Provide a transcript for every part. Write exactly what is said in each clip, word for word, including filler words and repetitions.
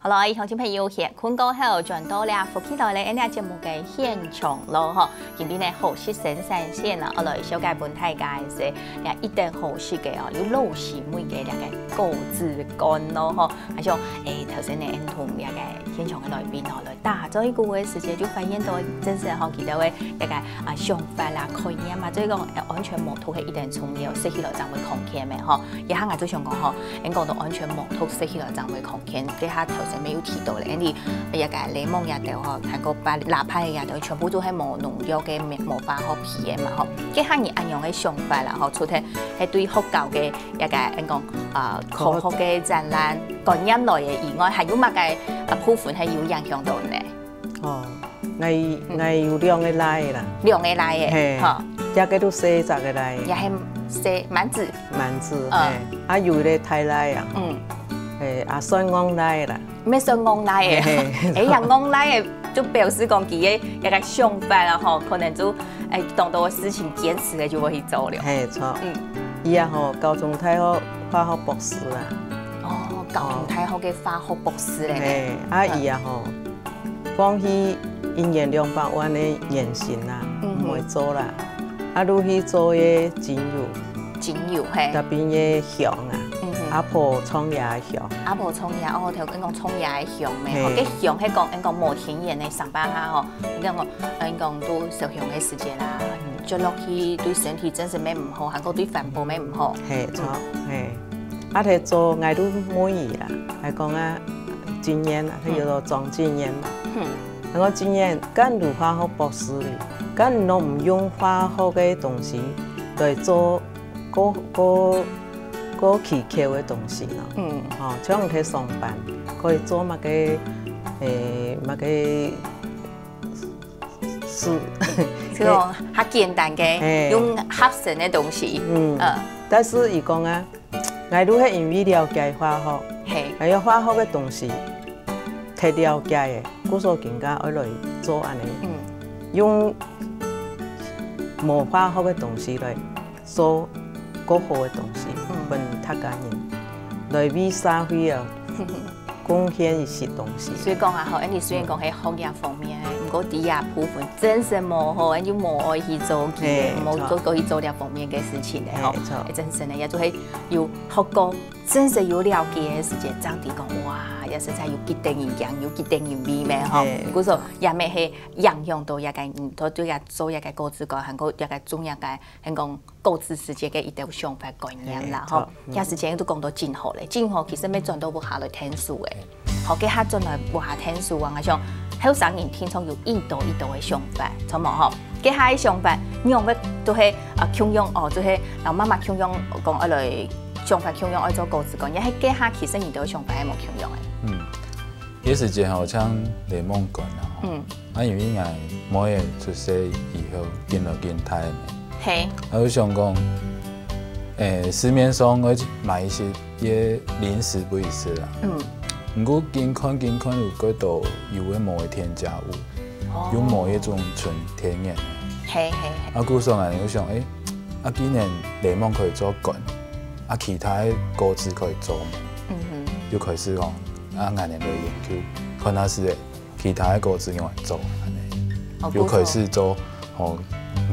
好了，鄉親朋友，歇睏過後，轉到了福氣來了，𫣆俚節目个現場囉吼。今晡日呢，好食生產線啊，𠊎來紹介分大家个係，這一等好食个哦，有老師傅个這个果子乾囉吼。啊像，誒，頭先呢，𫣆同這个現場个來賓吼，來打嘴鼓个時節，就發現到真實吼，佢兜个這个啊想法啦、概念啊，所以講，誒，安全無毒係一等重要，食起來正會康健个吼。 這下𠊎就想講吼，𫣆講到安全無毒，食起來正會康健。這下頭先也有提到了，因為這个檸檬這兜吼，還過把拿破崙這兜，全部都係無農藥个、無化學肥个嘛吼。這下你恁樣个想法啦吼，除忒係對學校个這个，𫣆講，呃，科學个展覽觀念來个以外，還有麼个，呃，部分係有影響到呢？ 哦，𠊎，𠊎有兩个倈仔啦。兩个倈仔，嘿，吼。這个都細隻个倈仔。也係細滿子。滿子，嗯。嘿。啊，有一个大倈仔啊，嗯。嘿，啊，算戇倈仔啦。乜算戇倈仔。嘿，嘿。哎呀，戇倈仔就表示講佢个一个想法啦吼，可能就，哎，當多事情堅持个就會去做了。嘿，著。嗯。佢啊吼，高中大學化學博士啦。哦，高中大學个化學博士咧呢。嘿，啊，嗯。佢啊吼， 放棄一年兩百萬个年薪啦，嗯哼。毋會做啦。啊，就去做个精油，精油，嘿。特別个香啊，嗯哼。阿婆創業个香。阿婆創業，哦，頭先講創業个香咩，吼，嘿。該香係講，𫣆講無天然个，上班下吼，𫣆講，𫣆講都燒香个時節啦，嗯。著落去對身體真實乜毋好，還過對環保乜毋好。嘿，著，嗯。嘿。 啊，佢做𠊎都問佢啦，𠊎講啊，經驗啊，佢叫做莊經驗嘛。嗯。𠊎講經驗，該你化學博士哩，該你都毋用化學个東西來做過，過，過期口个東西咯。嗯。吼，像你去上班，可以做麼个，誒，麼个 事。這種較簡單个，嘿。用合成个東西。嗯。嗯。但是佢講啊，𠊎都係因為了解化學，嘿。還有化學个東西，忒了解个，故所今下愛來做恁呢，嗯。用無化學个東西來做過好个東西，嗯。分大家人，來為社會啊 貢獻一息東西。所以講啊，吼，𫣆俚雖然講係學業方面个，毋過在這部分真實無吼，𫣆俚就無愛去做佢个，嘿，無做過去做這方面个事情个吼。嘿，著。誒，真實个，也就係有學過，真實有了解个時節，正知講，哇，也實在有幾得人驚，有幾得人畏咩吼。嘿。故所也乜係影響到這个，嗯，佢對這做這个果子乾，還過這个種這个，還講 果子時節个一兜想法觀念啦，嘿，吼，著，嗯。這時節都講到真好咧，真好，其實乜轉到屋下來𢯭手誒。好，該下轉來屋下𢯭手啊，𠊎想後生人定著有一多一多个想法，著無吼？該下个想法，仰會都係，啊，共樣哦，就係，啊，媽媽共樣講愛來想法共樣愛做果子乾，也係該下其實你兜想法係無共樣誒。嗯。 該時節吼，像檸檬乾啊，吼。嗯。啊，因為𠊎妹仔出世以後，緊來緊大呢。嘿。啊，𠊎想講，誒，市面上𠊎買一息个零食分佢食啊。嗯。毋過緊看緊看有幾多有个無个添加物，哦。有無一種純天然个。嘿，嘿，嘿。啊，故所𠊎就想，誒，啊，既然檸檬可以做乾，啊，其他个果子可以做無？嗯哼。就開始講， 啊，𠊎等來研究，看下係其他个果子仰般做，恁呢。哦，又開始做，吼，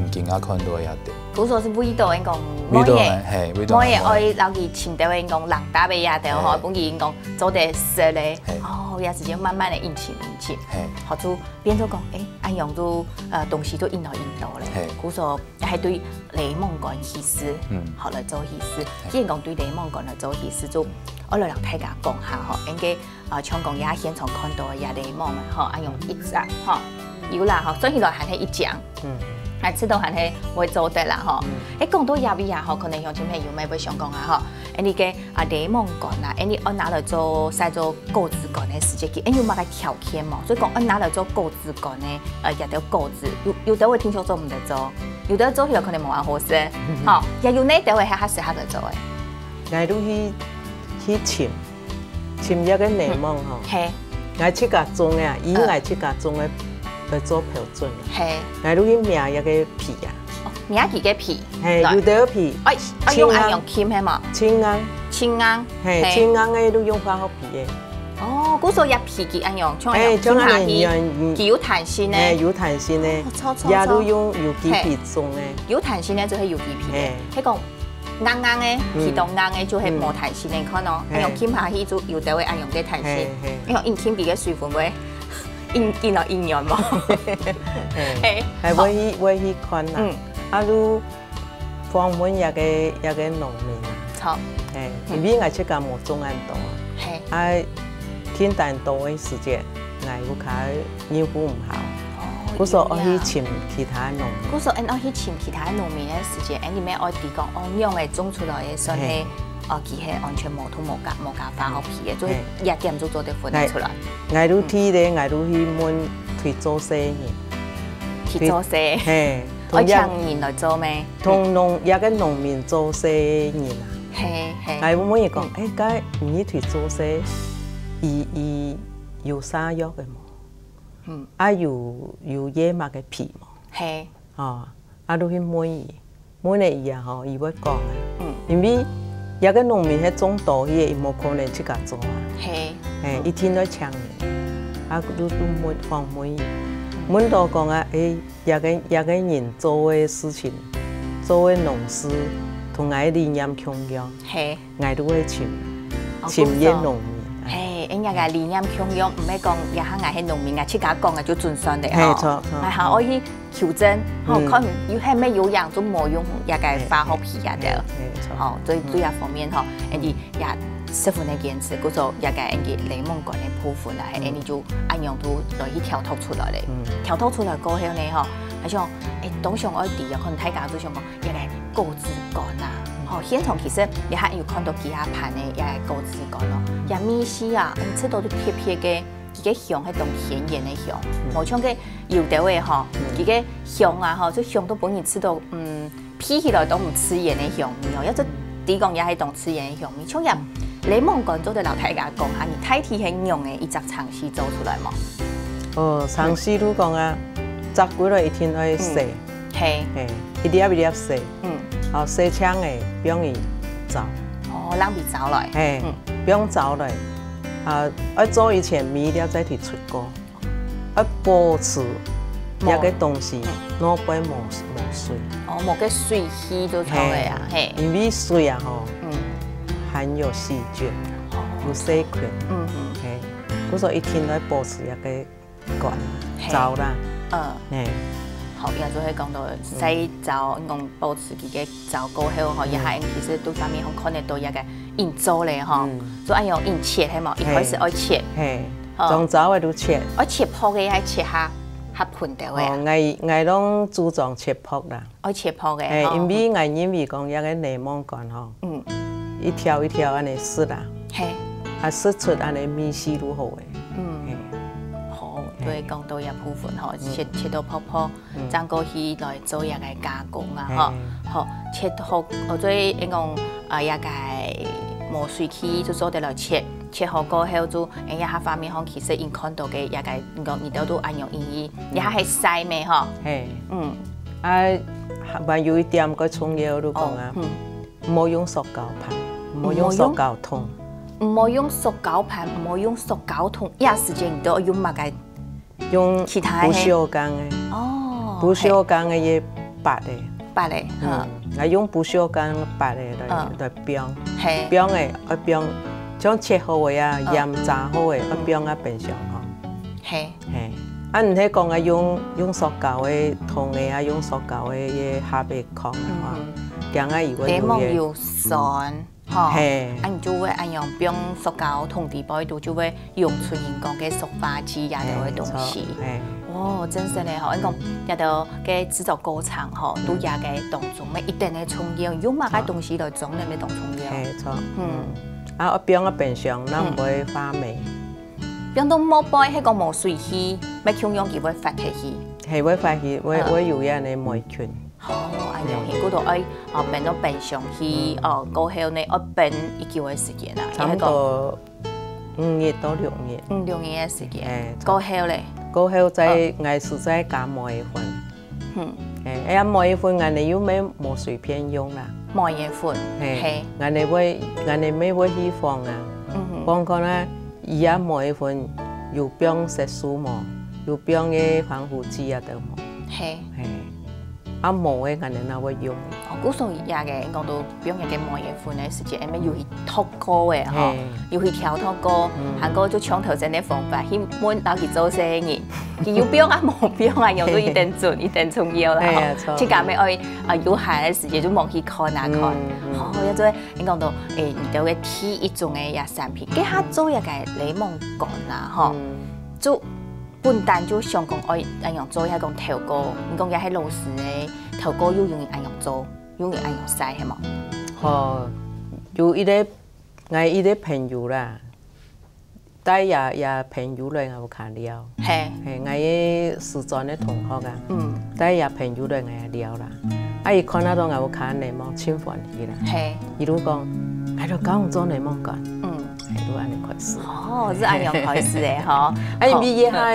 毋經啊看到个這兜。故所係為著𫣆講，為著呢，妹仔，嘿，為著妹仔愛摎佢尋兜𫣆講零搭个這兜吼，嘿。分佢𫣆講做得食咧。嘿。哦，也係慢慢个引進引進，嘿。好，就變做講，誒，恁樣就，呃，東西就引到引到咧。嘿。故所 也係對檸檬乾起始，嗯。好來做起始。嘿。既然講對檸檬乾來做起始，就愛來摎大家講下吼，應該，呃，像講這現場看到个這檸檬啊，吼，啊用一隻，吼，有啦，吼，算起來還係一張，嗯。還試著還係會做得啦，吼。嗯。誒，講到這位啊，吼，可能鄉親朋友乜會想講啊，吼，誒，你个 啊，檸檬乾啦，恁呢愛拿來做，曬做果子乾个時節，佢恁有麼个條件無？所以講，愛拿來做果子乾个，呃，這兜果子，有，有兜會定著做毋得做，有兜做起來可能無恁好食，吼，也有哪兜會較適合來做个。𠊎就去，去尋，尋這个檸檬吼，嗯。嘿。𠊎自家種个啊，以嗯。𠊎自家種个來做標準。嘿。𠊎就去搣這个皮啊。哦，搣佢个皮。嘿，來。有兜皮，哎，哎，用恁樣輕輕，係無？輕硬。輕硬，嘿，嘿。輕硬个就用化學肥个。哦。故所這皮佢恁樣，像恁樣，哎，像恁樣，佢有彈性呢。哎，有彈性呢。哦，著，著，也都用有機皮做呢。有彈性呢，就係有機皮呢。哎。係講硬硬个，嗯。皮當硬个就係無彈性呢，看哦。哎。恁樣撳下去就有兜會恁樣个彈性。哎，哎。哎喲，硬撳佢个水分會，硬，硬到硬軟無？哎。哎，好。會去，會去看啦。嗯。啊，就 訪問這个，這个農民啊。好。哎，嗯。因為𠊎自家無種恁多啊。嘿。啊，訂單多个時節，𠊎屋下人手毋好。哦，故所愛去尋其他農民。故所，恁愛去尋其他農民个時節，恁你乜愛知講，哦，仰仔種出來个算係，嘿。哦，佢係完全無毒、無加、無加化學品个，所以嘿。這點就做得分得出來。𠊎，𠊎就去咧，𠊎就去問對做事个人。對做事。嘿。 愛請人來做咩？同農，這个農民做事个人啊。嘿，嘿。𠊎問佢講，嗯。哎，該你去做事，佢，佢有啥藥个無？嗯。啊，有，有驗麼个皮無？嘿。哦，啊，就去問佢，問了佢啊吼，佢會講啊。嗯。因為這个農民係種多，佢也無可能自家做啊。嘿。嘿，嗯。一定愛請人。啊，就，就問，訪問佢，問到講啊，哎， 這个，這个人做个事情，做个農事，同𠊎个理念共樣，嘿。𠊎都會尋，哦，尋這農民。嘿，恁樣个理念共樣，毋係講這下𠊎係農民，𠊎自家講个就準算个吼。嘿，著，著，𠊎還愛去求證，吼，嗯。看有係無有影，就無用這个化學品啊，對。嘿，嘿，著。吼，所以對這方面吼，嗯。恁樣 也十分个堅持，故所這个恁个檸檬乾个部分啦，嘿，嗯。恁樣就恁樣就來去跳脫出來咧。嗯。跳脫出來過後呢，吼，還想，哎，當想愛知啊，可能大家就想講，這个果子乾啊，嗯。吼，現場其實也還有看到其他盤个這个果子乾哦，嗯。這味緒啊，嗯，食到就特別个，佢个香係當天然个香，嗯。無像个有兜个吼，嗯。佢个香啊，吼，就香到分人食到，嗯， 鼻起來都毋自然个香味哦，也就知講也係當自然个香味。像這檸檬乾做得摎大家講下，你大體係仰仔一隻程序做出來無？哦，程序就講啊，摘歸來一定愛洗，嗯，嘿。嘿，一粒一粒洗，嗯。好，洗淨个，放佢燥。哦，讓佢燥來。嘿，嗯。放燥來，啊，愛做以前，每一粒再提出過。 愛保持這个東西，嗯。外背無，無水。哦，無个水氣就著个啊，嘿，嘿。因為水啊吼，嗯。含有細菌，哦。有細菌，嗯哼。嘿，故所一定愛保持這个乾，嘿。燥啦，嗯。嘿。好，也就係講到洗燥，講保持佢个燥過後吼，嗯。也還其實對方面吼看得到這个 恁燥咧吼，嗯。就恁樣恁切係無？一開始愛切，嘿，吼。種燥个就切。愛切薄个，還切較，較賁兜个啊？哦，𠊎，𠊎攏主張切薄啦。愛切薄个，嘿，吼。因為𠊎認為講，這个檸檬乾吼，嗯。一條一條恁樣食啊，嘿。啊，食出恁樣味緒就好个。嗯。嘿。好，嘿。對，講到這部分吼，嗯。切，切到薄薄， 嗯。正過去來做這个加工啊，吼。嗯。好，切好，哦，所以應講，啊，這个無水氣就做得來切，切好過後就，哎，這下方面吼，其實𠊎看到个這个，應講你兜都恁樣，因為，嗯。這下係曬咩吼？嘿。嗯。啊，還，還有一點較重要，就講啊，哦，嗯。 毋好用塑膠盤，毋好用塑膠桶。毋好用，毋好用塑膠盤，毋好用塑膠桶，這時間你都愛用麼个？用其他个？不鏽鋼个。哦，不鏽鋼个也白个。白个，嗯，嗯。來用不鏽鋼白个來，嗯。來放。嘿。放个，愛放，像切好个啊，嗯。鹽炸好个，愛放啊冰箱吼。嗯。嘿。 嘿，啊，毋係講啊，用，用塑膠个桶个啊，用塑膠个个盒仔空啊，吼，嗯。驚啊，佢會流血。檸檬有酸，吼，嘿。啊，你就會恁樣放塑膠桶底背肚，就會溶出人講个塑化劑啊，嘿，這个東西。著，嘿。哦，真實个吼，你講，嗯。這个个製作過程吼，嗯。都這个當中，每一點个重要，用麼个東西來裝，嘿。那个當重要。嘿，著，嗯。嗯。啊，愛放啊冰箱，正毋會發霉。嗯。 放到外背，係講無水氣，乜共樣佢會發忒去。係，會發去，會，嗯。會有恁樣个霉菌。哦，恁樣，嗯。佢都愛，哦，放到冰箱去，嗯。哦，過後呢，愛放幾久个時間啊？差不多五日到六日。嗯，六日个時間。哎，過後咧？過後再，哦。𠊎就再加磨一份。嗯。哎，哎呀，磨一份，恁樣又乜無隨便用啦。磨一份，嘿，嘿。恁樣會，恁樣乜會去放啊。嗯哼。放看啊，佢阿妹个份有放色素無？有放个防腐劑啊，都無。嘿，嘿，啊無个，𠊎等哪會用？哦，故所以這个講到放一个妹个份个時節，因為有去讀過个吼嘿，有去挑讀過，嗯還過就像頭先个方法，去問到去做生意，佢有放啊無放啊，用到一定準，一定重要啦。嘿啊，吼著自家愛愛啊有閒个時節就望去看啊看。嗯嗯好，要做，你講到，誒，你兜个第一種个呀產品，該下做一个檸檬乾啊，吼，嗯就本單就想講愛恁樣做，也講頭過，你講也係老師个頭過又用恁樣做，用恁樣曬，係無？吼，有一个，𠊎一个朋友啦，帶也也朋友來𠊎屋下尞，嘿，嘿，𠊎个師專个同學啊，嗯，帶也朋友來𠊎尞啦，啊，佢看到到𠊎屋下檸檬盡歡喜啦，嘿，佢就講，𠊎就教你做檸檬乾，嗯，嘿，就恁樣開始。哦，係恁樣開始个吼。啊，因為一下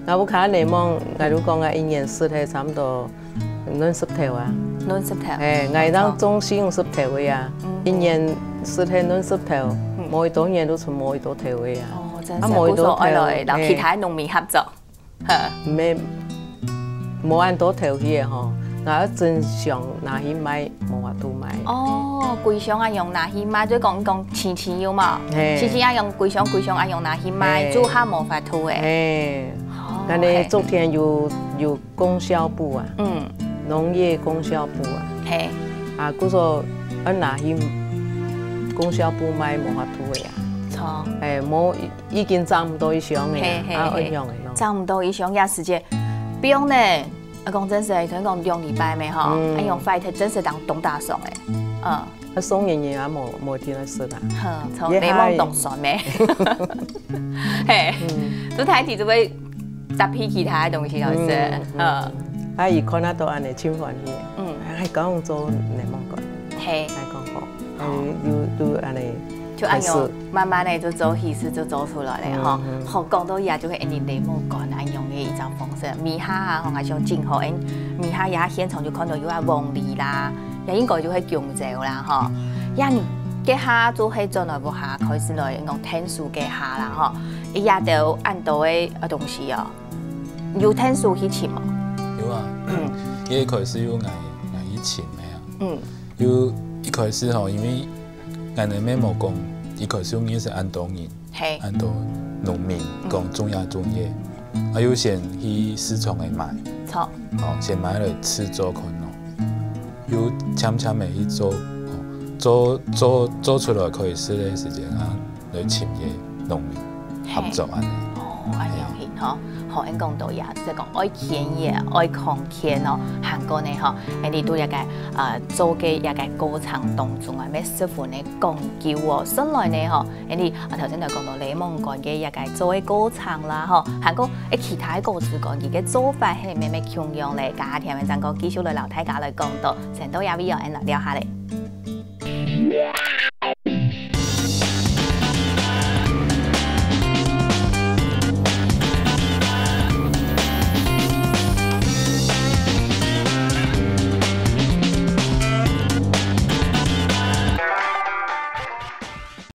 𠊎屋下檸檬，𠊎就講啊，一年食係差不多兩十頭啊。兩十頭，嘿，𠊎當種四五十頭个啊，嗯一年食係兩十頭嗯，無幾多年就出無幾多頭个啊。哦，真啊，係，無故所愛多頭來摎其他農民合作。嘿，毋係，無恁多頭去个吼，𠊎愛真想拿去賣，無法度賣。哦，歸箱啊用拿去賣，就講講青青有無？嘿青青啊用歸箱，歸箱啊用拿去賣，嘿就較無法度个。嘿，哦恁呢竹田有有供銷部啊，嗯，農業供銷部啊，嘿，啊，故所愛拿去供銷部賣無法度个啊。著。哎，無已經裝毋到一箱个啊，嘿嘿啊，嘿恁樣个咯。裝毋到一箱也時節，放呢，啊，講真實，頭先講兩禮拜咩吼，嗯啊，用壞忒真實當當打爽个，嗯，啊，送人人也無無地來食啊。哼，從也檸檬凍酸咩，嘿，就大體就會搭配其他个東西來食，嗯，啊，佢看得到恁呢，盡歡喜。嗯，還講做檸檬乾，嘿，還講好，哎，又又恁呢，就恁樣開始慢慢个就做起勢就做出來了吼嗯。嗯好，講到這就係恁呢檸檬乾恁樣个一種方式，米哈啊，吼，𠊎想真好，因米哈也現場就看到有啊黃梨啦，也應該就係弓蕉啦吼。也你這下就係轉來屋下開始來用天數這下啦吼，一下都恁多个呃東西哦，有天數去尋哦，有啊，嗯一開始有𠊎𠊎去尋个啊，嗯，有一開始吼，因為𠊎等咩無講，一開始有認識恁多人，嘿，恁多農民講種呀種个，啊有先去市場个買，著，吼，先買來試做看咯，又漸漸个去做，吼，做做做出來可以食个時間啊，來尋个農民合作恁呢。哦，恁樣形吼，好，恁講到呀，就講愛田野，愛空間哦，還過呢吼，恁呢都一個呃做个一個過程當中啊，要十分个講究哦。順來呢吼，恁呢啊頭先就講到檸檬乾个一個做个過程啦吼，還過誒其他个果子乾佢个做法係咩咩共樣咧，加下條面正過繼續來摎大家來講到，先到這位哦，恁來尞下咧。